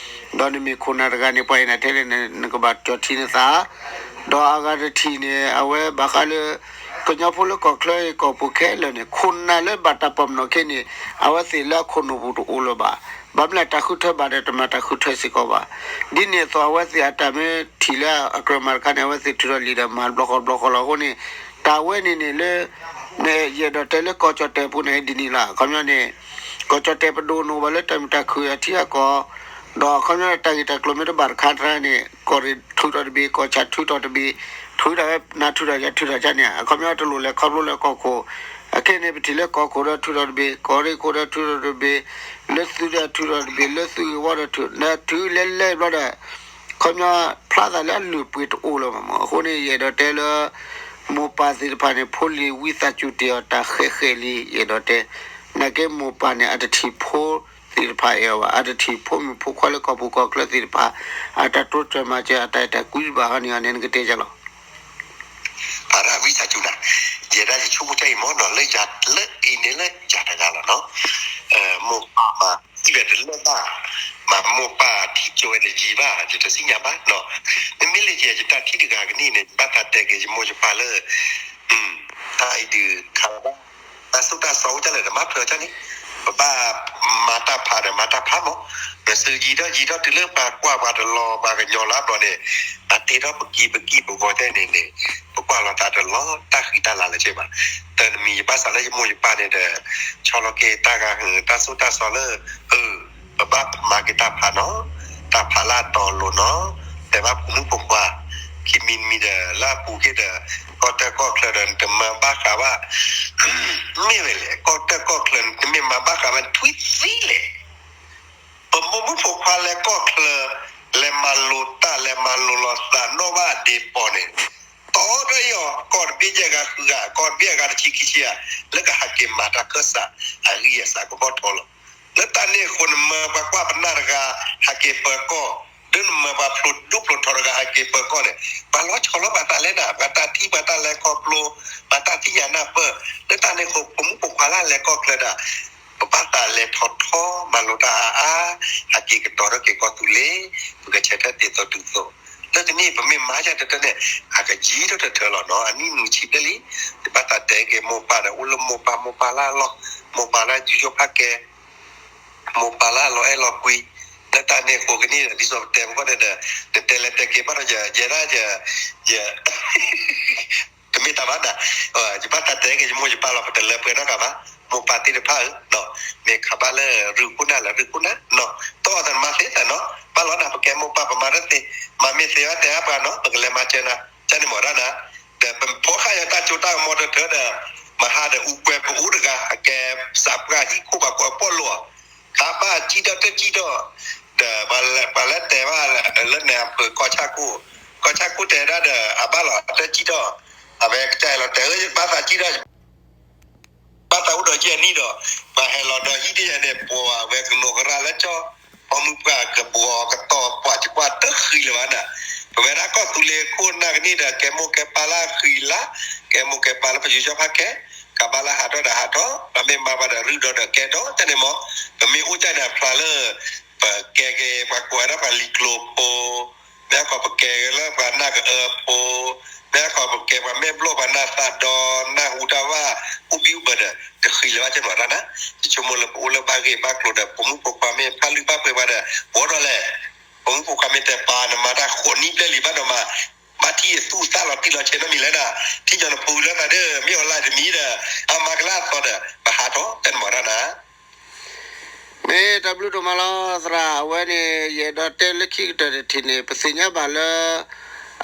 ဒီးနမ့ၢ်ခိၣ်နၢ်တဂၤန့ၣ် ပှၤအဲၣ်နၤထဲလဲၣ်န့ၣ် နကဘၣ်ကၠီၣ်ထံနသး ဒီးအဂၤတထံၣ်န့ၣ် အဝဲဘၣ်ဃးလၢ ကညီဖိလၢကီၢ်ချၢအံၤကီၢ်ပူၤခဲလၢာ်န့ၣ် ခိၣ်နၢ်လၢဘၣ်တၢ်ပာ်ပနီၣ်ခဲအံၤန့ၣ် အဝဲသ့ၣ်လၢအခိၣ်နူာ်ပူၤတအိၣ်လၢၤဘၣ်. ဘၣ်မနုၤလဲၣ် တၢ်ဃုထၢဘၣ်ဒီးတမၤတၢ်ဃုထၢစ့ၢ်ကီးဘၣ်. ဒ်န့ၣ်အသိး အဝဲသ့ၣ်အတၢ်မ့ၢ်ထံၣ်လၢအကြၢးမၤတခါန့ၣ် အဝဲသ့ၣ်ထုးထီၣ်လံာ်ဒီးမၤဘျီဃီဘျီဃီလီၤ. အဃိန့ၣ် တၢ်ဝဲန့ၣ်န့ၣ်လၢ ယအဲၣ်ဒိးတဲလၢကီၢ်ကၠီၣ်တဲာ်ပူၤန့ၣ်ဒ်န့ၣ်လီၤ. အခီပညီန့ၣ် ကီၢ်ကၠီၣ်တဲာ်ပဒိၣ်န့ၣ်အိၣ်ဘၣ်လၢတၢ်မုာ်တၢ်ခုၣ်အထံအကီၢ် ဒီးအခီပညီတၢ်ဂ့ၢ်တၢ်ကျိၤမ့ၢ်တဘၣ်တခါတခါန့ၣ် ကီၢ်ရ့ၣ်ထုးထီၣ်တဘ့ၣ် ကီၢ်ဆၣ်ထုးထီၣ်တဘ့ၣ် ထုးထီၣ်ဝဲနၤထုးထီၣ်ယၤထုးထီၣ်ကန့ၣ် အခီပညီတလိၣ်လဲၤခီဖျိလၢကီၢ်ခိၣ်. အခဲအံၤန့ၣ် ပထံၣ်လၢကီၢ်ခိၣ်ဒီးထုးထီၣ်တဘ့ၣ် ကီၢ်ရ့ၣ်ခိၣ်ဒီးထုးထီၣ်တဘ့ၣ် လၢသုးဒီးထုးထီၣ်တဘ့ၣ် လၢသုးဂ့ၢ်ဝီဒီးထုး နထုးလဲၤလဲၤဘျီဒီး အခီပညီ ဖျါသးလၢအလုၢ်အပှ့ၤတအိၣ်လၢၤဘၣ်မး. အဃိန့ၣ် ယအဲၣ်ဒိးတဲလၢ မိၢ်ပၢ်သ့ၣ်တဖၣ်န့ၣ် ဖိလံၤဝံသးစူၤတ့ၢ်အီၤတၢ်ဃဲးဃဲးလံ ယအဲၣ်ဒိးတဲ. နာ်က့မိၢ်ပၢ်န့ၣ် အတထံၣ်ဖိသ့ၣ်တဖၣ်အဲၣ်အီၤဘၣ်, အတထံၣ်ဖိမုၣ်ဖိခွါလၢကီၢ်ပူၤကီၢ်ချၢသ့ၣ်တဖၣ် အတၢ်တိစၢၤမၤစၢၤ အတၢ်အဲၣ်တၢ်ကွံဘၣ်ဟီန့ၣ် အန့ၣ်နကတဲယၤလီၤ. အဝံသးစူၤနၤ, ယဲဒၣ်ယဆိကမိၣ်တၢ်အံၤမ့ၢ်နီၤ လၢယၤလၢအံၤန့ၣ်လၢယၤတဂၤလီၤနီၤ. မိၢ်ပၢ်မၤသံဝဲတလၢဘၣ်, မ့ၢ်မိၢ်ပၢ်ထံၣ်ကၠိဝဲတယံၤဘၣ် ယတသ့ၣ်ညါဘၣ်နီၤ. မ့မ့ၢ်လၢယဲယတၢ်ထံၣ်တဂၤကန့ၢ်န့ၣ် ယဘၣ်သးတဲက့ၤယမိၢ်ယပၢ်လၢ တၢ်အံၤဒုးခးလီၤဘၣ်, တၢ်သိၣ်တၢ်စီအိၣ်ဒ်လဲၣ်ဒီးမၤဖျါအီၤန့ၣ်, ပဘၣ်မၤတၢ်ဖးဒီးမၤတၢ်ဖးမး, ပစုယံၤထီၣ်ယံၤထီၣ်တုၤလၢပှၤကွၢ်ပှၤတလီၤ ပှၤကညီလၢအဘျီန့ၣ်, အတ့ထီၣ်ပကံၢ်ပကံၢ်ပဂီၤတဲန့ၣ်န့ၣ်, ပကွၢ်လီၤသးတလီၤတၢ်ဃံတၢ်လၤလၢၤဘၣ်. တၢ်တမံၤယဘၣ်စးလၢယမိၢ်ယပၢ်န့ၣ်ဒီး ဆီလီၤက့ၤတၢ်ဂၤဟုၣ် တၢ်သိၣ်တၢ်စီလၢ ပဘၣ်မၤက့ၤတၢ်ဖးနီၤ, တၢ်ဖးလၢအတီအလိၤနီၤ, တဲဘၣ်ဖိမုၣ်ဖိခွါ, ခံမံၤတမံၤဒီး လၢအပူၤက့ၤဒီး ကီၢ်တၢ်ကီၢ်ချၢဒီး နတမၤဘၣ်ဃးဘၣ်, မ့ၢ်ဝဲလဲၣ် ကီၢ်တၢ်ကီၢ်ချၢ နတမ့ၢ်မၤဘၣ်ဃးဘၣ် နထွံၣ်သံလဲၣ်. ပမိၢ်မုၣ်ဖိခွါလဲၤကီၢ်ချၢ, လဲၤမၤလိတၢ် လဲၤမၤလိလီၤသးနီၣ်ဘၣ်အဒ့ပီၤန့ၣ်, တီထီၣ်အီၤ ကီၢ်တဘ့ၣ်ယဲၢ်ဂၤဃုဂၤ, ကီၢ်တဘ့ၣ်အဂၤတဆံခံဆံဧါ, လၢကဟးက့ၤမၤတၢ်ခၢၣ်စး အဂံၢ်အစးကဘီၣ်ထီလီၤ. လၢတၢ်န့ၣ်အဃိ နမၢပှၤကွၢ်ပနၢ်တဂၤ ဟးက့ၤပၢၤကီၢ်, ဒီးနမၢပှၤဖျိဒူဖျိထီတဂၤ ဟးက့ၤပၢၤကီၢ်န့ၣ်, ပှၤလီၤဆီလီၤပှၤသးလဲၣ်နၤ, ပှၤတၢ်ထံၣ်ပှၤတၢ်လဲၤခီဖျိ, ပှၤတၢ်သ့ၣ်ညါနၢ်ပၢၢ်, လၢတၢ်န့ၣ်အဃိ ပမိၢ်ပခွါလၢလဲၤကီၢ်ချၢဒၣ် ပဘၣ်သးလဲၤထီၣ်ထီ မၤလိတၢ်အါအါ, ဟးက့ၤကတီၤထီၣ်က့ၤကီၢ်သူလ့ၤ, ပကဆဲးထၢၣ်တ့ၢ်သီတုၤသိး, လၢတနံၣ်ပမ့ၢ်မၤယၤတတၢၢ်န့ၣ်, အကယံၤထီၣ်တထၢၣ်လီၤနီၤ, အနံၣ်နွံဆံဘျဲၣ်လံ, ယဘၣ်သးတဲက့ၤမိၢ်ပၢ်ဒီး အိၣ်လၢမိၢ်ပၢ် မိၢ်ပၢ်လၢအလီၢ်, မိၢ်ပၢ်လၢယူးယီၣ်ဖးကဲ, မိၢ်ပၢ်လၢအလီၤအဲၣ်လီၤကွံ, လၢတၢ်န့ၣ်အဃိကနံၣ်ဒီး ဒ်သိးပတဲမုၢ်ကီၢ်န့ၣ်ဒီး, နတဲလဲၤတဲက့ၤဘၣ်ဒီးယဲဒၣ်ယဲ တမ့ၢ်တၢ်ဘၣ်နၤ, ယဘၣ်သးတဲက့ၤယမိၢ်ယပၢ်လီၤ ပတလၢပှဲၤနီတဂၤဘၣ်, မိၢ်ပၢ်သ့ၣ်တဖၣ်ဧၢ, မ့ၢ်ခးဘၣ်လၢရုၢ်ခိၣ်နၢ်လၢရုၢ်ခိၣ်နၢ်, တီၢ်အီၤသးနမၤသ့သးနီၤ, ဘၣ်လီၤနၤ ပကဲမိၢ်ပၢ်ပမၤတၢ်သ့, မၤမ့ၢ်သ့ဘၣ်တဲအါပှၤနီၤ ပကလဲၤမၤစၢၤနၤ, ကန့ၣ်မ့ၢ်ဒၣ်နၤ, ဒီးပဖိဃာ်ယၤတၢ်စိတၢ်ကမီၤတထၢၣ်ဒီး, မဟါဒီးအူကွဲပအူတဂၤ အကဲစးပှၢ်ဟံၣ်ခိၣ်ပှၤကိးပီၣ်လိာ်, ခးဘၣ်ကံၣ်ထီၣ်တကံၣ်ထီၣ်, ဒီးပှၤလဲၤတဲဘၣ်လၢန့ၣ်အဖုကီၢ်ဆၣ်ကိၣ်, ကီၢ်ဆၣ်ကိၣ်တဲဒၣ်ဒီး အဘၣ်လီၤတကံၣ်ထီၣ်, အဝဲကစၢ်အဲၣ်လီၤတဲာ် ဘၣ်သးကံၣ်ထီၣ် ဘၣ်သးအိၣ်ဒီးယဲၢ်နံၣ်ဒီး, ပှၤဟဲလီၤဒီးဟံၣ်တယဲၢ်န့ၣ် ပှၤဝဲကနိးကရၢလၢကၠီ, ပှၤမုၢ်ပှၢ်ကဘှီကတီၤပှၤစကွၢ်တဃံလၢၤဘၣ်နၤ, ပဝဲဒၣ်ကီၢ်သူလ့ၤခိၣ်နၢ်ကနံၣ်ဒီး ကဲမိၢ်ကဲပၢ်လၢအဃံလၤ, ကဲမိၢ်ကဲပၢ်လၢပယူးယီၣ်ဖးကဲ, ကဘၣ်လၢဟးထီၣ်ဒီးဟးထီၣ်, ပမ့ၢ်မၤဘၣ်ဒီးရုၢ်ဒီးဒီးကဲဒီး တၢ်န့ၣ်မ့ၢ်, ပမ့ၢ်အိၣ်ကၢ်န့ၣ်အဖျါလၢ ပကဲက့ၤပှၤကိးဝဲဒၣ်ပှၤလံၤကျိၤဖိ, မ့ၢ်ခီပကဲလၢပှၤနၢ်ကအၢဖိ, မ့ၢ်ခီပကဲပှၤမဲာ်ဘျီၣ်ပှၤနၢ်သးဒီးနၢ်ဟူတၢ်ဘၣ်, အိၣ်ဘံၣ်အိၣ်ဘၢဒီး တဃံလၢၤဘၣ်ကဲမ့ၢ်ဒၣ်နၤ, ယဆိကမိၣ်လၢပအိၣ်လၢဘၣ်ဂ့ၢ်ဘၣ်ကျိၤဒီး ပမိၢ်ပပှၢ်မ့ၢ်ဖးလုၢ်ဘၣ်ပှဲၤပှၤဒီး ဘီထီၣ်လဲၣ်, ပမိၢ်ပပှၢ်မ့ၢ်တဲပာ်နမၤတၢ်ဃိးနံၣ်ဘျဲၣ်လံဘၣ်ဒီးမၤ, ဘၣ်ထံၣ်အသူၣ်သၣ်လီၤတံၢ်လီၤဆဲးနီတမံၤလဲၣ်နၤ, ထံၣ်ညီနဖိလၢသးဒီး မ့ၢ်အီၤလၢတမံၤဒီး အမၤကလၢအသီဒီး ပဟးထီၣ် တၢ်န့ၣ်မ့ၢ်ဒၣ်နၤ မ့ၢ်တၢ်ဘျုးဒိၣ်မးလီၤသရၣ်, အဝဲန့ၣ် ယအဲၣ်ဒိးတဲလၢခံကတၢၢ်တထံၣ်န့ၣ် ပသ့ၣ်ညါဘၣ်လၢ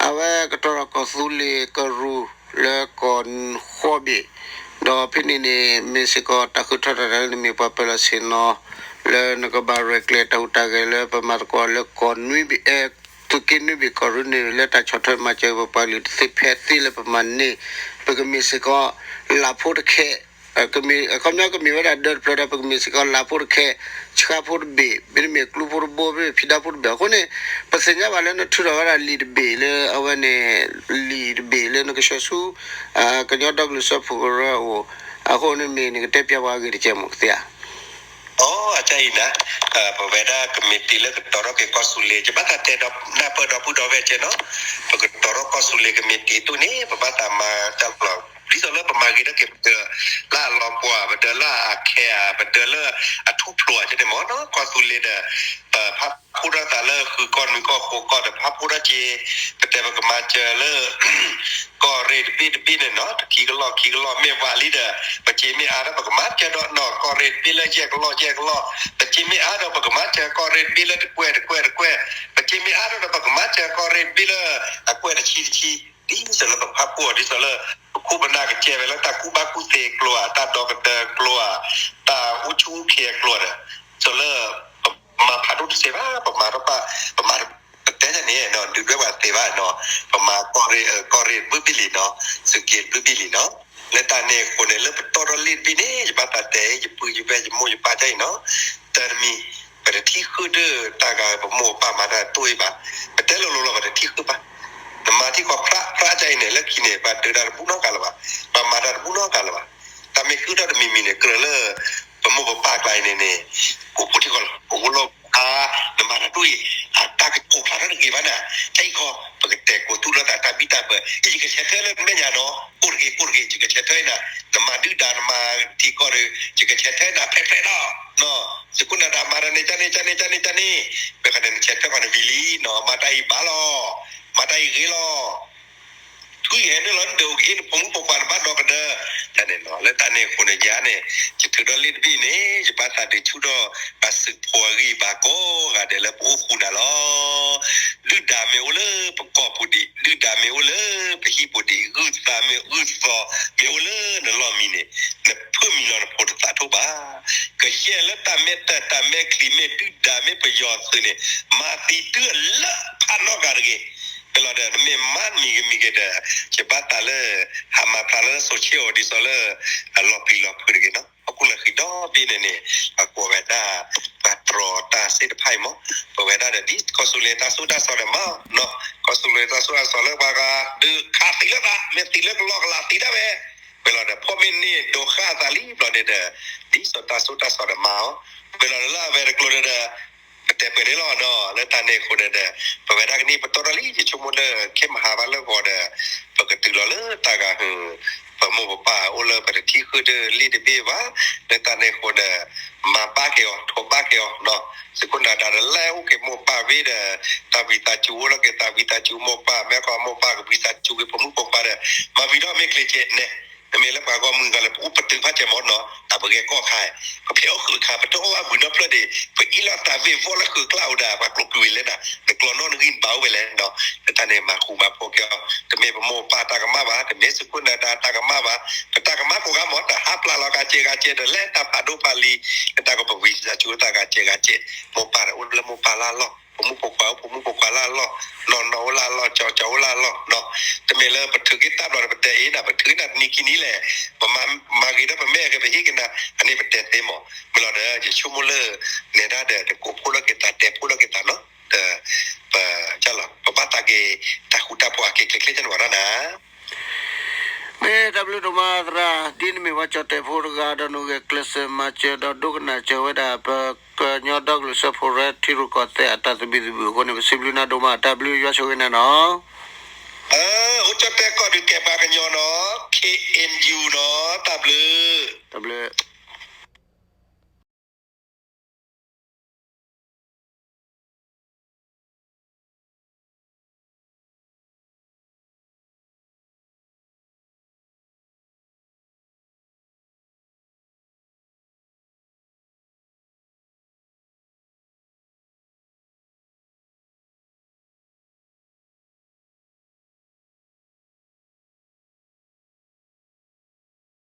အဝဲကတီၤထီၣ်ကီၢ်သူလ့ၤကရူၢ်, လၢကီၢ်ဃိးဘ့ၣ်, ဒီးဖဲန့ၣ်န့ၣ် မ့ၢ်စ့ၢ်ကီးတၢ်ဃုထၢထီၣ်တၢ်လၢနမ့ၢ်ပှၤပၢၤလီၢ်ဆ့ၣ်နီၤ လၢနကဘၣ်ရဲၣ်ကျဲၤတၢ်ဟူးတၢ်ဂဲၤလၢပမၤသကိးလၢကီၢ်နွံဘ့ၣ်, သုးက့နွံဘ့ၣ်ကီၢ်ရ့ၣ်န့ၣ် လၢတၢ်ဆီၣ်ထွဲမၤစၢၤပပှၤကလုာ်တသ့ဖဲသ့လၢပမၤန့ၢ်, ပကမ့ၢ်စ့ၢ်ကီး လၢဖိတခဲ အခီပညီကမ့ၢ်ဝဲဒၣ်ဒၢတဖျၢၣ်ဒီး ပကမ့ၢ်စ့ၢ်ကီးလၢဖိတခဲ, ဆှါဖိတဘ့ၣ်, မ့တမ့ၢ်ကျူဖိတဘိ, မ့တမ့ၢ်ဖံးဒါဖိတဘ့ၣ်အဃိန့ၣ်, ပသ့ၣ်ညါဘၣ်လၢနထုးထီၣ်ဝဲဒၣ်လံာ်တဘ့ၣ်လၢအဝဲန့ၣ်, လံာ်တဘ့ၣ်လၢနကဆှၢဆူ ကညီဒီကလုာ်စၢဖှိၣ်ကရၢအအိၣ်, အဃိန့ၣ်မ့ၢ်နကတဲပျးဝဲအဂ့ၢ်တကဲမ့ၢ်ကသ့ဧါ. အအကါအံၤနၤ, ပဝဲဒၣ်ကမံးတံာ်လၢကတီၤထီၣ်က့ၤကီၢ်သူလ့ၤ ယဘၣ်သးတဲနၢ်ပၢၢ်ဒီပုၢ်ဒီဝဲၢ်ကဲနီၤ, ပကတီၤထီၣ်ကီၢ်သူလ့ၤကမံးတံာ်အသိးန့ၣ် ပဘၣ်သးမၤတၢ်လီၤ, ဒ်သိးလၢပမၤဂ့ၤထီၣ်က့ၤ ပဒၢးလၢအလီၤပှီၢ်, ပဒၢးလၢအခဲဧါ, ပဒၢးလၢအထူၣ်ဖျိးဧါန့ၣ်မ့ၢ်နီၤ, ကီၢ်သူလ့ၤဒီး ပဖးဖှိၣ်ထီၣ်သးလၢဃုာ်ကီၢ်နွံကီၢ်ဃိးကီၢ်ဒီး ဖးဖှိၣ်ထီၣ်က့ၤ, ပတဲပကမၤစၢၤလၢ ကီၢ်ရ့ၣ်တဘ့ၣ်တဘ့ၣ်န့ၣ်နီၤ, တခံကလီၢ်ခံကလီၢ်မ့ၢ်ဝံၤလံဒီး ပစ့မ့ၢ်အါဒီး ပကမၤစၢၤဒီးနီၤ ကီၢ်ရ့ၣ်တဘ့ၣ်လၢယဲၢ်ကလီၢ်ယဲၢ်ကလီၢ်, ပစ့မ့ၢ်အါဒီး ပကမၤစၢၤကီၢ်ရ့ၣ်တဘ့ၣ်လၢတကွဲၢ်တကွဲၢ်တကွဲၢ်, ပစ့မ့ၢ်အါဒီး ပကမၤစၢၤကီၢ်ရ့ၣ်တဘ့ၣ်လၢအကွဲၢ်တဆံတဆံ, ဒ်သိးလၢပဖးဖှိၣ်အီၤ ဒ်သိးလၢ ပခိၣ်ပနၢ်ကစဲဝဲလၢတၢ်ကူၣ်ဘၣ်ကူၣ်သ့အကျိၤဧါ, တၢ်ဒီသဒၢအကျိၤဧါ, တၢ်အိၣ်ဆူၣ်အိၣ်ချ့အကျိၤဒီး, ဒ်သိးလၢ ပမၤဖးဒိၣ်တသ့ဘၣ်, ပမၤထီၣ်ဘၣ်, ပမၤ ပတဲန့ၣ် ဒုးဒွဲၣ်ပှၤသ့ဘၣ်နီၤ, ပမၤ ကီၢ်ရ့ၣ်တဘ့ၣ်လံနီၤ, သုးက့တဘ့ၣ်လံနီၤ, လၢတၢ်န့ၣ်အဃိန့ၣ် လၢပတီၢ်ထီၣ်လံာ်တဘ့ၣ်န့ၣ် ယဘၣ်သးတဲ ယပုၢ်ယဝဲၢ်ယမိၢ်ယပၢ်တၢ်အံၤနီၤ, တၢ်တမံၤ ပတထံၣ်ဃုာ်ဒီးတၢ်ဂၤ ပမိၢ်ပပၢ်မၤတၢ်တိၢ်အံၤဘၣ်, ပတဲလိၤလိၤလီၤ ပတထံၣ်ဃုာ်ဘၣ်, နမၤထံကီၢ်ဖြးဖြးတၢ်အံၤန့ၣ် လၢခံန့ၣ် ပှၤဒုးတၢ်တဘူၣ်နီတဂၤလၢၤဘၣ်, ပှၤမၤတၢ်တဘူၣ်နီတဂၤလၢၤဘၣ်, တၢ်မ့ၢ်ဃုာ်ဒီးတမံၤမံၤန့ၣ် ကြၢးလၢ ပမိၢ်ပပၢ်ကျါအံၤန့ၣ်န့ၣ် ကိးဖိထံကီၢ်လီၤ, ပအိၣ်လီၤ အါ, နမၤတၢ်ဒ်အံၤ, အတၢ်ကကိးဖျါထီၣ်တဂ့ၤဘၣ်နၤ, တၢ်အံၤခီ ပကတဲာ်ကိးသူၣ်လီၤသးတၢ်ဘံၣ်တၢ်ဘၢ, ယကဆဲးထွဲလၢမဲာ်ညါနီၤ, ကိးတဂ့ၤ ကိးတဂ့ၤ ယကဆဲးထွဲနၤ, နမၤဒုၣ်ဒါ နမၤထံကီၢ်ဒီး ယကဆဲးထွဲနၤဖဲဖဲလီၤ, နီၤ, သုးခိၣ်နၢၤဒါမၤတၢ်န့ၣ် ကန့ၣ် ကန့ၣ် ကန့ၣ် ကန့ၣ်, ဖဲခါန့ၣ်နဆဲးထွဲပှၤန့ၣ်ဝံၤလံနီၤ, မၤတၢ်အံၤဘၣ်လီၤ, မၤတၢ်အံၤဂ့ၤလီၤ ထွံၣ်ဟဲနုာ်လီၤနဒၢးအိၣ်ကအ့ၣ် နဖိမုၣ်ဖိခွါနဘၣ်ဒီသဒၢ, တၢ်န့ၣ်နီၤ, လၢတၢ်န့ၣ်အဃိန့ၣ် ယၤန့ၣ် ယထုးဒီးလံာ်တဘ့ၣ်န့ၣ် ယဘၣ်သးဒုးဆူၣ်ထီၣ် ပှၤသုးဖိအဂံၢ်ဘါကိးဂၤဒဲးလၢပအိၣ်ဃူနၤလီၤ. ဒုၣ်ဒါမ့ၢ်အိၣ်လၢပကီၢ်ပူၤဒံး, ဒုၣ်ဒါမ့ၢ်အိၣ်လၢပဟံၣ်ပူၤဒံး, ဂုၢ်သးမ့ၢ်ဂုၢ်သီမ့ၢ်အိၣ်လၢနလီၢ်မံန့ၣ် နဖၢမံၤလီၤနဖိတသးထိၣ်ဘၣ်. ကယဲၢ်လၢတၢ်မဲာ်တၢ် တၢ်မဲာ်ချံ မ့ၢ်ဒုၣ်ဒါ မ့ၢ်ပယီၤသုးန့ၣ် မၤသံတုၤလၢဖးနီၢ်ဂၤတဂ့ၤ. မ့ၢ်လီၤဒီး နမ့ၢ်မၤမံၤဂ့ၤမံၤဂ့ၤဒီး ယဘၣ်သးလၢ ဟးမၤဖျါလၢစိၤဆ့အိၣ်ဒ်သိးလၢ အလီၤပျံၤလီၤဖုးတဂ့ၤနီၤ. ဟီၣ်ခိၣ်လၢဃံဒီဘ့ၣ်န့ၣ်န့ၣ် ပှၤကိးဝဲဒၣ် ပှၤတြီတၢ်စ့ၢ်တဖၣ်အံၤမး, ပဝဲဒၣ်ဒီးဒ်ကီၢ်သူလ့ၤတၢ်စိတၢ်စီၤဒီးမၤနီၤ, ကီၢ်သူလ့ၤတၢ်စိတၢ်စီၤလၢပှၤဂၤ ဒုးခးသံလၢသး မ့ၢ်သံလၢကလီကလးသံဒၣ်ဝဲ, မ့ၢ်လီၤဒီး ဖီၣ်မ့ၢ်န့ၢ်ဒိးဃာ်သးလံဘျီန့ၣ်ဒီး ဒ်သိးတၢ်စိတၢ်စီၤဒီးမၤအီၤ, မ့ၢ်လီၤလၢအဝဲတကျိၤန့ၣ်ဒီး ပတဲပှဲၤန့ၣ်လီၤနီၤ, လၢတၢ်န့ၣ်အဃိန့ၣ်ဒီး ပဝဲဒၣ်ကနံၣ်ပတီၢ်ထီၣ်လံ ယဆိကမိၣ်လၢခဲမဟါဘၣ်လၢဂီၤဒီး ပကတုၤလီၤလၢတၢ်ဂၤဟုၣ်, ပမိၢ်ပပၢ်အိၣ်လၢပတထံၣ်ဃုာ်ဒီးလံာ်တဘ့ၣ်ဘၣ်, လၢတၢ်န့ၣ်အဃိဒီး မၤဘၣ်က့ၤအီၤ ထိးဘၣ်က့ၤအီၤနီၤ, သုးခိၣ်နၢၤဒါဒီးလဲၤအိၣ်က့ၤမိၢ်ပၢ်ဝံၤဒီး သးဝံသးစူၤအိၣ်လီၤက့ၤ သးဝံသးစူၤမိၢ်ပၢ် မ့ၢ်ကီးမိၢ်ပၢ်ကဝံသးစူၤက့ၤဖိမုၣ်ဖိခွါဒီး မၤဝံၤဒီးမ့ၢ်ကျဲၤကဲးန့ၣ် နမ့ၢ်လၢပှၤဂီၢ်မုၢ်ဂၤလၢပအိၣ်ပတုာ်ဘၣ်ကဲမးနီၤ, တၢ်ပဂဲၤကီၢ်ခါ, ပဖဲအိၣ်ဃုာ်ခါ ပတအိၣ်ဘၣ်ဝံၤနီတဖျၢၣ်ဒီး ပအ့ၣ်လိာ်သးဝ့ၢ်ဝီၢ်လၢဃုာ်ကျါအိၣ်ဒီး ပှၤကျိၤကွံာ်ဝံၤလဲၣ်နၤ, နကျိၤနီၣ်နဂံၢ်နဘါအိၣ်ဝဲလဲၣ်, လၢတၢ်န့ၣ်မၤဃူမၤဖိးက့ၤအီၤ, တမ့ၢ်ပမိၢ်ပၢ်တၢ်ကမၣ်ဘၣ်, တမ့ၢ်သုးခိၣ်နၢၤဒါတၢ်ကမၣ်ဘၣ်, ပတၢ်ကမၣ်ကိးဂၤမး တဟးပျၢ်လီၤဂၤကဲဂၤကဲဒီးလဲၤတၢ်ဖးဒိၣ်ဖးလံၤ, လၢတၢ်ကပဝံသးစူၤတၢ်ဂၤကဲဂၤကဲ, မိၢ်ပၢ်ဒီးအိၣ်လၢမိၢ်ပၢ်လၢအလီၢ် ဖိမုၣ်ဖိခွါအိၣ်ဖိမုၣ်ဖိခွါလၢအလီၢ်, နီၢ်နီၢ်အိၣ်လၢအလီၢ် ကၠီကၠီအိၣ်လၢအလီၢ်နီၤ, တမ့ၢ်လၢပထုးက့ၤတၢ်ဘျီဒီးပတဲအ့ၣ်နၤ ပထုးနၤတနံၤခံနံၤလဲၣ်, ပမၤဂ့ၤဒီးပမဲာ်က့ၤပဟ့ၣ်က့ၤနၤ, အန့ၣ်ပတဲသ့မး, မ့ၢ်လီၤဒီး ယဆိကမိၣ်လၢ နဲဒၣ်ဒီးတကိးဖှိၣ်လီၤက့ၤသး တဲဖှိၣ်လီၤက့ၤသးနီၤ, ဒီးပ ပဘၣ်သးက့ၤ တၢ်ဃူတၢ်ဖိးအက့ၤချ့ချ့န့ၣ်ဝဲဒၣ်နၤ မ့ၢ်တၢ်ဘျုးဒိၣ်မးသရၣ်, ဒ်နမ့ၢ်ပှၤကၠီၣ်တဲာ်ဖိတဂၤဒီးနအိၣ်ဂဲၤကျဲးစၢးမၤစၢၤဒီးဒိကနၣ်စၢၤဝဲဒၣ် ပကညီဒီကလုာ်စၢဖှိၣ်ရဲထံရူၢ်ကီၢ်သဲးအတၢ်သဘံၣ်သဘုၣ်အဃိန့ၣ် ပစံးဘျုးနၤဒိၣ်မး, တၢ်ဘျုးယွၤဆိၣ်ဂ့ၤနၤနီၤ. အိၣ်ကၠီၣ်တဲာ်ကီၢ်ဒုးကဲပှၤကညီနီၤ, ခ့ၣ်အ့ၣ်ယူၣ်နီၤ, တၢ်ဘျုး, တၢ်ဘျုး